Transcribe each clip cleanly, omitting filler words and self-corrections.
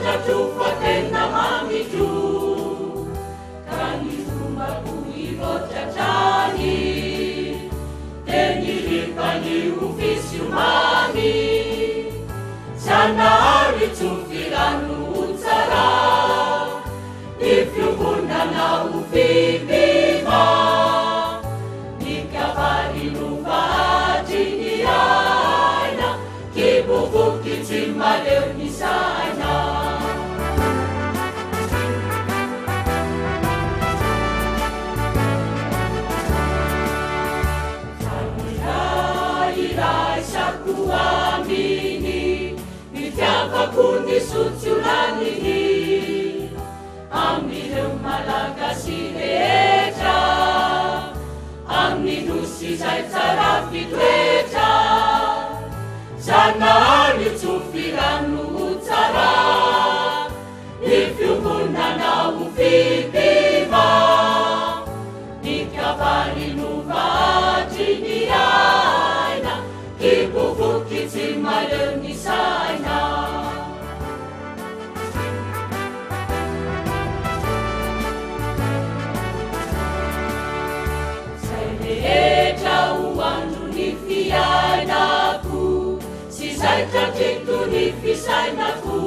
Fantatro fa tena mamiko ka ny fombako hivoatra hatrany dia ny ripany ho fisio mamy. Zanahary tsofy rano ho tsara, ny fiombonana ho fibiva, ny kabary lova hatry ny aina, kibo voky tsy mahaleo ny saina. Zanira iraisako aminy, ny fitiavako ny soa tsy ho laniny, amin'ireo Malagasy rehetra, amin'ny nosy izay tsara fitoetra. Zanahary tsofy rano ho tsara, ny fiombonana ho fibiva, ny kabary lova hatry ny aina, kibo voky tsy mahaleo ny saina. Izay rehetra ho andro ny fiainako, sy izay tratriko ny fisainako,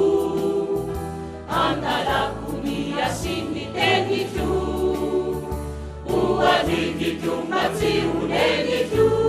andalako ny hasin'ny teniko, ho adidiko mba tsy ho neniko.